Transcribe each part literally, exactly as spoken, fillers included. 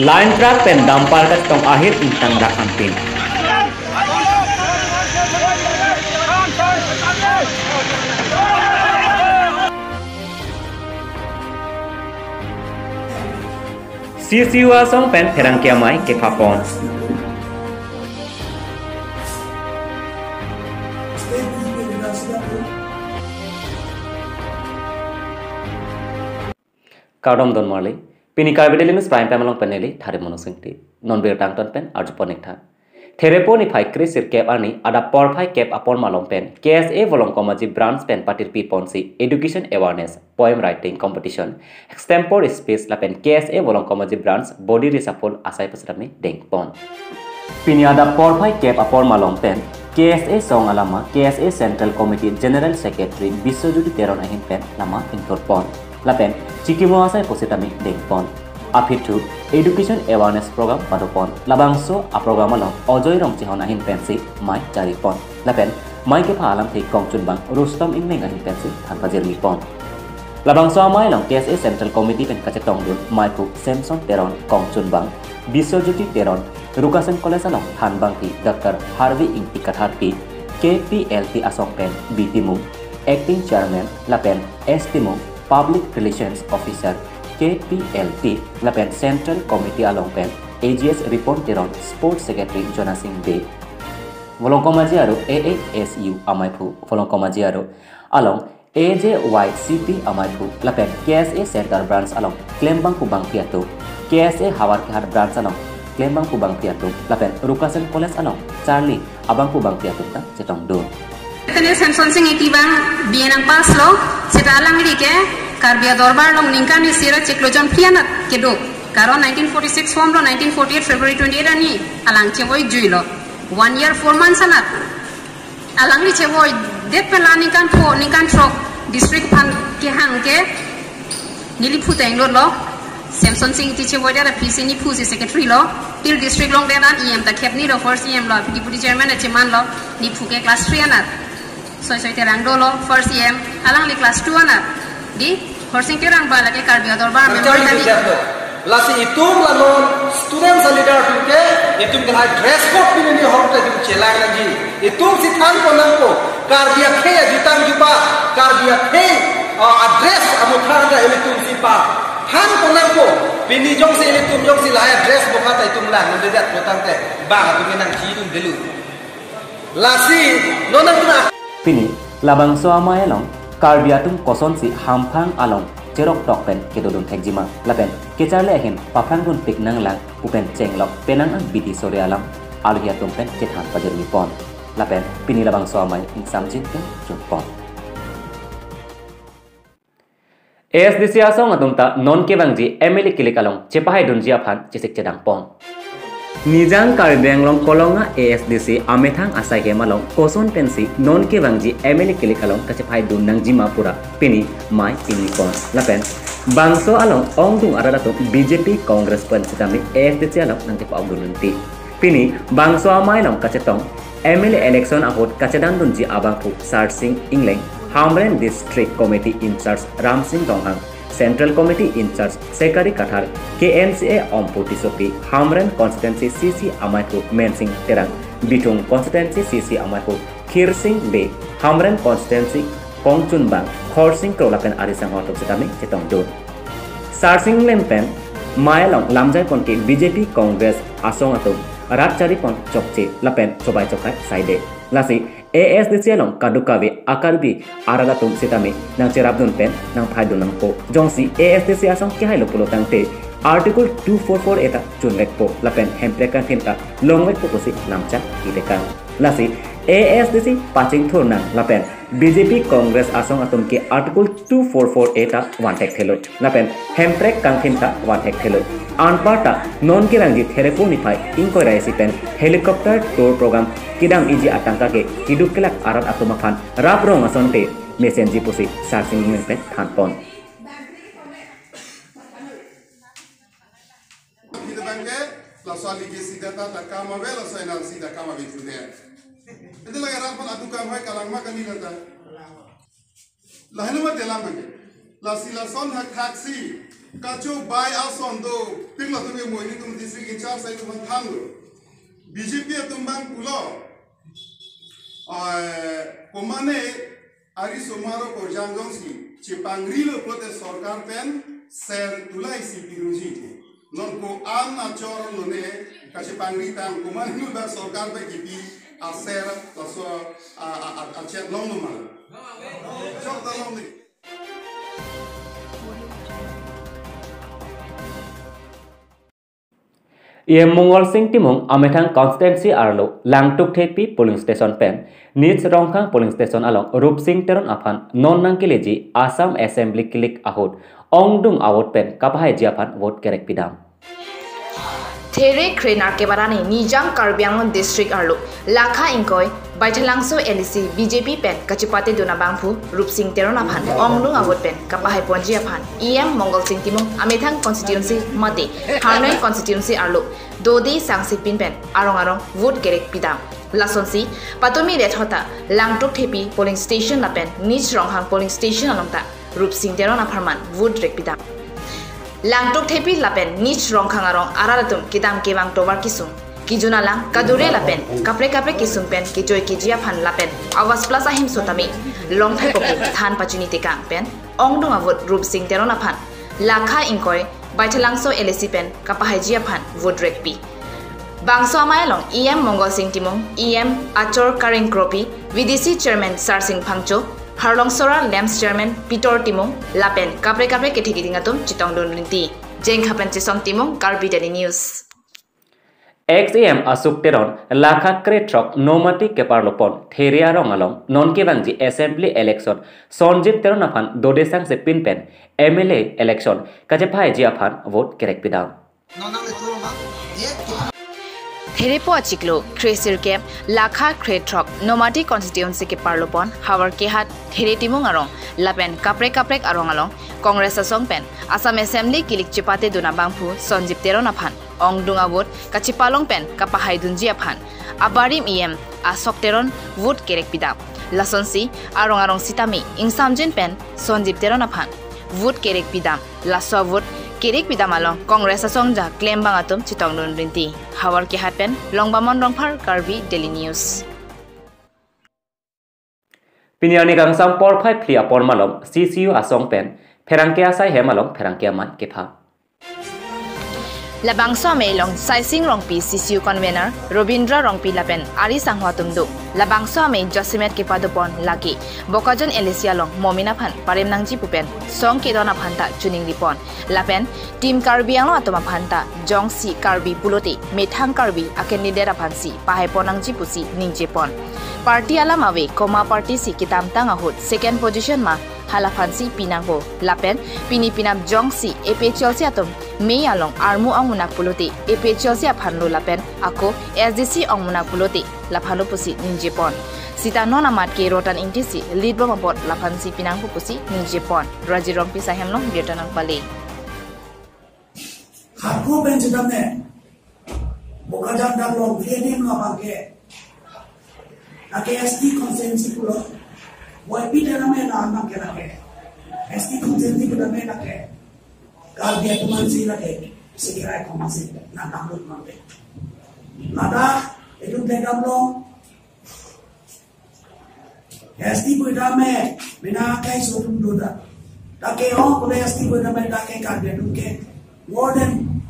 Line truck pen dumper kachetong ahir ingtang dak anpin. C C U asong pen pherangke amei kephapon. Kardom don marli, pini Karbi Daily News Prime Time along pen neli Thari Mono Singti. Non birta angton pen arjupon ik tha. Therepo niphai kre sirkep arni adap porphai kep apor malom pen K S A Volongkom Aji branch pen patirpi ponsi education awareness, poem writing competition, extempore speech lapen K S A Volongkom Aji branch body reshuffle asai pusitame dengpon. Pini adap porphai kep apor malom pen K S A song alama K S A Central Committee General Secretary Biswajyoti Teron ahin pen lama ingthurpon. Lapen chikimo asai pusitame dengpon. Aphi thu education awareness program padopon. Labangso a-program along Ajoy Rongchehon ahin pensi mei charipon. Lapen mei kepha alamthe kongchunbang Rustom Ingleng ahin pensi than pajirmipon. Labangso amei along K S A Central Committee pen kachetongdun meiphu Samson Teron, kongchunbang Biswajyoti Teron, Rukasen College along thanbangpi Doctor Harvey Ingti Katharpi, K P L T asong pen B Timung, Acting Chairman, lapen S Timung, Public Relations Officer, K P L T, lapen Central Committee along pen A G S Ripon Teron, Sports Secretary Jonasing Bey. Volongkom Aji aro A A S U ameiphu Volongkom Aji aro along A J Y C P ameiphu lapen K S A Center Branch along klembangpo bangpi atum, K S A Howraghat Branch along klembangpo bangpi atum lapen Rukasen College along charli abangpo bangpi atum ta chetongdun. Tene Samson Sing Ingti abang B A nangpass lo, seta alangli ke Karbi Adorbar along ningkan isi ra chiklo jon phli anat kedo. Karon nineteen forty-six form lo, nineteen forty-eight February twenty-eight arni alang chevoijuilo. One year four months anat alangli chevoidet pen la ningkan pho, ningkan throk district aphan kehang ke neli phu ta inglot lo. Samson Sing Ingti chevoidet aphisi nephu si secretary lo. Till district longdet an E M ta khep ni lo, first E M lo, deputy chairman ta cheman lo, nephu ke class three anat. Soisoi Terang dolo, first E M, alangli class two anat. Di Horsing Terang ba lake Karbi Adorbar member tadi. Lasi itum la non students a-leader atum ke, itum ke dress code pini ni hom te itum chelang nangji. Itum si thanpon nangpo, Karbi akhei ajutang juba, Karbi akhei, uh, a-dress amuthar ta ilitum si pathanpon nangpo. Pini jongsi ilitum jongsi lahai dress bokha ta itum lang nang dejat potang te, bang atum nangchidun delu. Lasi non nang tuna. Pini labangso amei along Karbi atum kosonsi hamphang along cheroktok pen kedodun thekjima lapen kecharli ahin paphrangdun pik nanglang pu pen chenglok penang abidi sore alam alohi atum pen kethan pajirmipon. Lapen pini labangso amei ingsamjin pen chunpon. A S D C asong atum ta non kevangji M L A kilik along chepahaidunji aphan chesik chedangpon. Nijang Karbi Anglong Kolonga A S D C amethang asaihem along koson pensi non kevangji M L A kilik along kachepahaidun nangjima pura pini mei pinipon. Lapen bangso along ongdung arat atum B J P Congress pen sitame A S D C along nangchepa-okdun unti. Pini bangso amei along kachetong M L A election ahut kachedandunji abangphu Sarsing Ingleng, Hamren District Committee in-charge Ramsing Ronghang, Central Committee in-charge Sekari Kathar, K N C A Ompu Tissopi, Hamren Constituency C C ameiphu Mensing Terang, Bithung Constituency C C ameiphu Khirsing Bey, Hamren Constituency kongchunbang Khorsing Kro lapen arisang atum sitame chetongdun. Sarsing Ingleng pen mei along lamjaipon ke B J P Congress asong atum rat charipon chokche lapen chobai chokai saide. Lasi A S D C along kadokave a-Karbi arat atum sitame nangcherapdun pen nangpahaidun nangpo. Jongsi A S D C asong kehailo pulo tangte Article two four four A ta chunvekpo lapen hemprek kangthim ta longvekpo pusi lamchak itekang. Lasi A S D C pachingthur nang lapen B J P Congress asong atum ke Article two four four A ta vanthekthelo lapen hemprek kangthim ta vanthekthelo. Anparta ta non kevangji Therepo niphai ingkoi ra isi pen helicopter tour program kedam-iji atangka ke keduk kelak arat atum aphan raprong asonte mesenji pusi Sarsing Ingleng pen thanpon. Kita bangke, laso alike sida ta ta kam ave, laso N R C ta kam ave june. Ente lagi ram pon adu kam hai kalang ma kani nata. Lahai nama telam bangke. Lasi lason hak hak si. Kachobai ason do, pik latum ke Moini atum district in charge sai atum aphan thanlo. B J P atum abang pulo. Eh, komane ari somaro korjang jongsi chepangrilo pulote sorkar pen ser tulai si pirungji. Non ko-an achor lone kachepangri tang, komane nulbak sorkar pen kipi aser laso a, a, a, achet longlo ma. Chok ta longle. E M Mongol Sing Timung amethang constituency arlo Langtuk Thepi polling station pen Nij Rongkhang polling station along Rupsing Teron aphan non nangkeleji Assam Assembly kilik ahut ongdung avote pen kapahaiji aphan vote kerek pidam. There kre nerkep arni Nijang Karbi Anglong District arlo Lakha ingkoi Baithalangso L A C B J P pen kachepatedun abangphu Rupsing Teron aphan ongdung avote pen kapahai ponji aphan E M Mongol Sing Timung amethang constituency mate Harnoi constituency arlo dode sangse pin pen arong arong vote kerek pidam. Lasonsi patumi ret hota Langtuk Thepi polling station lapen Nij Rongkhang polling station along ta Rupsing Teron apharman vote rek pidam. Langtuk Thepi lapen Nij Rongkhang arong arat atum kedam kevang tovar kesung, kejun alang kadure lapen kaprek kaprek kesung pen kejoi keji aphan lapen Awas Plus ahim sotame longthai popo than pachini tekang pen ongdung avote Rupsing Teron aphan Lakha ingkoi Baithalangso L A C pen kapahaiji aphan vote rek pi. Bangso amei along E M Mongol Sing Timung, E M Achor Karing Kropi, V D C Chairman Sarsing Phangcho, Harlong Sora Lamps Chairman Pitor Timung lapen kaprek kaprek kethe keding atum chetongdun rinti. Jengkha pen Chesong Timung, Karbi Daily News. Ex E M Asuk Teron Lakha krethrok nomati keparlo pon There arong along non kevangji assembly election Sonjib Teron aphan dode sangse pin pen M L A election kachepahaiji aphan vote kerek pidam. Therepo achiklo kresirkep Lakha krethrok nomati constituency keparlo pon Havar Kehat There Timung arong lapen kaprek kaprek arong along Congress asong pen Assam Assembly kilik chepatedun abangphu Sonjib Teron aphan ongdung avote kachepalong pen kapahaidunji aphan abarim E M Asuk Teron vote kerek pidam. Lasonsi arong arong sitame ingsamjin pen Sonjib Teron aphan vote kerek pidam. Laso avote kerek pidam along Congress asong ja klembang atum chetongdun rinti. Havar Kehat pen Longbamon Rongphar, Karbi Daily News. Pini arni kangsam porphai phli apor malom C C U asong pen pherangke asai hem along pherangke amei kepha. Labangso amei along Saising Rongpi C C U convener Robindra Rongpi lapen ari sangho atum do. Labangso amei josimet kepadopon lake Bokajan L A C along momin aphan parem nangji pu pen song kedon aphan ta chuning ripon. Lapen Team Karbi Anglong atum aphan ta jongsi Karbi pulote methang Karbi a candidate aphan si pahaipon nangji pusi ningjepon. Party alam ave, koma party si kedamtang ahut second position ma hala aphan si pinangpo. Lapen pini pinap jongsi A P H L C atum mei along armu ong munak pulote A P H L C aphan lo lapen ako S D C ong munak pulote laphan lo pusi ningjepon. Sita non amat ke Rotan Ingti si lead bom apot laphan si pinangpo pusi ningjepon. Raji Rongpi asai hem along birta nangpale. Hako pen chedam ne. Bokajan damlong V N M lo abang ke. Lake S T constituency pulo. Boy pi dan ame na abang ke lake. S T constituency pulo ame lake. Karbi atum ansi lake. Sekirai komansi na damlut mangke. Ladak itu de damlong. S T pu dame, mina kai so dum do da. Lake ho, pura S T pu dame, lake Karbi atum ke more than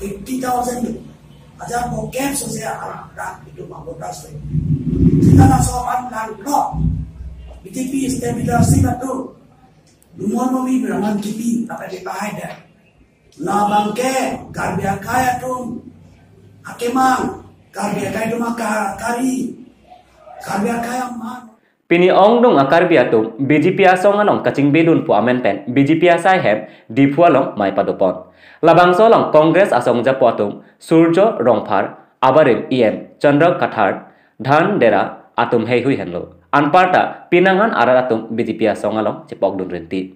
fifty thousand. Aja bo kem so se ara da itu ma bo das. Sita laso an lang lo. B J P stability sita tu. Dumon mo mi beraman kipi, apa di pahai da. Labang ke Karbi akai atum akemang, Karbi akai atum akari, Karbi akai amang. Pini ongdung a Karbi atum B J P asong along kachingbedun pu amen pen B J P asai hem Diphu along mei padopon. Labangso along Congress asong japo atum Surjo Rongphar, abarim E M Chandra Kathar, Dhan Dera atum heihui henlo. Anparta pinanghan arat atum B J P asong along chepokdun rinti.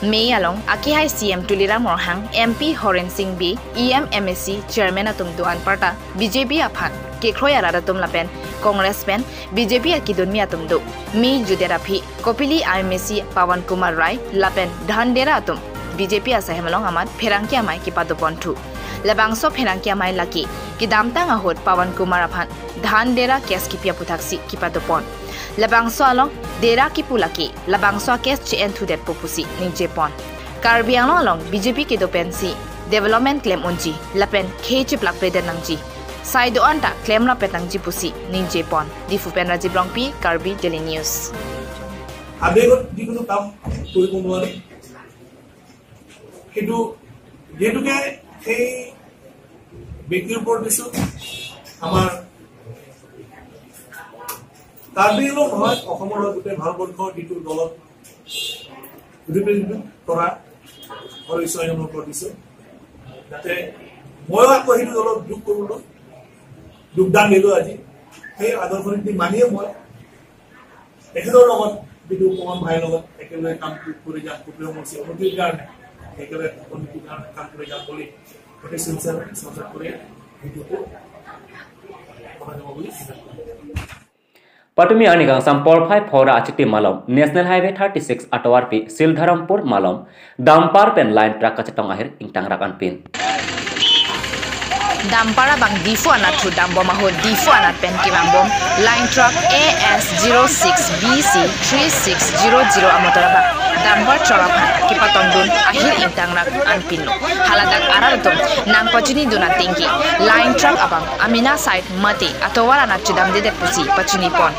Mei along akehai C M Tuliram Ronghang, M P Horen Sing Bey, E M M A C chairman atum do anparta B J P aphan kekroi arat atum lapen Congress pen B J P akedunmi atum do. Mei judet aphi Kopili I M A C Pawan Kumar Rai lapen Dhan Dera atum B J P asaihem along amat pherangke amei kepadoponthu. Labangso pherangke amei lake kedamtang ahut Pawan Kumar aphan dhan dera case kipi aputhaksi kepadopon. Labangso along dera kipu lake labangso case che-enthudetpo pusi ningjepon. Karbi Anglong along B J P kedo pensi development klem unji lapen khei chiplakpledet nangji. Sai do-an ta klem rapet nangji pusi ningjepon. Diphu pen Rajiv Rongpi, Karbi Daily News. আবেগত যিকোনো কাম কৰিব নোৱাৰি। কিন্তু যিহেতুকে সেই ব্যক্তিৰ ওপৰত দিছোঁ, আমাৰ কাৰ্বি আংলং নহয়, অসমৰ হৈ গোটেই ভাৰতবৰ্ষৰ যিটো দলত ৰিপ্ৰেজেণ্ট কৰা সদস্য এজনৰ ওপৰত দিছোঁ, যাতে ময়ো আকৌ সেইটো দলত যোগ কৰিবলৈ যোগদান দিলোঁ আজি। সেই আদৰ্শ নীতি মানিয়ে মই তেখেতৰ লগত, বিদু পৱন ভাইৰ লগত একেলগে কাম কৰি যাম, কুটীৰ মৎস্য উন্নতিৰ কাৰণে, একেলগে উন্নতিৰ কাৰণে কাম কৰি যাম বুলি অতি চিন্তা চৰ্চা কৰি ভিডিঅ'টো বনাই যাব বুলি চিন্তা কৰিলোঁ। Patumi arni kangsam porphai phora achitim malom National Highway thirty six atovarpi Sildharampur malom dumper pen line truck kachetong ahir ingtangrak anpin. Dumper abang Diphu anatthu dambom ahut Diphu anat pen kevangbom line truck A S zero six B C three six zero zero amotor abang dumper truck aphan kepatongdun ahir ingtangrak anpinlo. Haladak arat atum nangpachinidun atengke line truck abang Amina side mate atovar anat chedamdedet pusi pachinipon.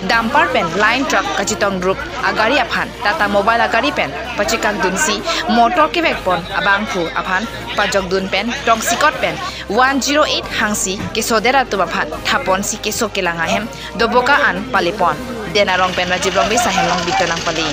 Dumper pen line truck kachetongrup agari aphan Tata Mobile agari pen pachekakdunsi motor kevekpon abangphu aphan pajokdun pen tongsekot pen one zero eight hangsi kesodet atum aphan thaponsi keso kelang ahem doboka an palepon. Denarong pen Rajiv Rongpi, Sahenglong Bito nangpale.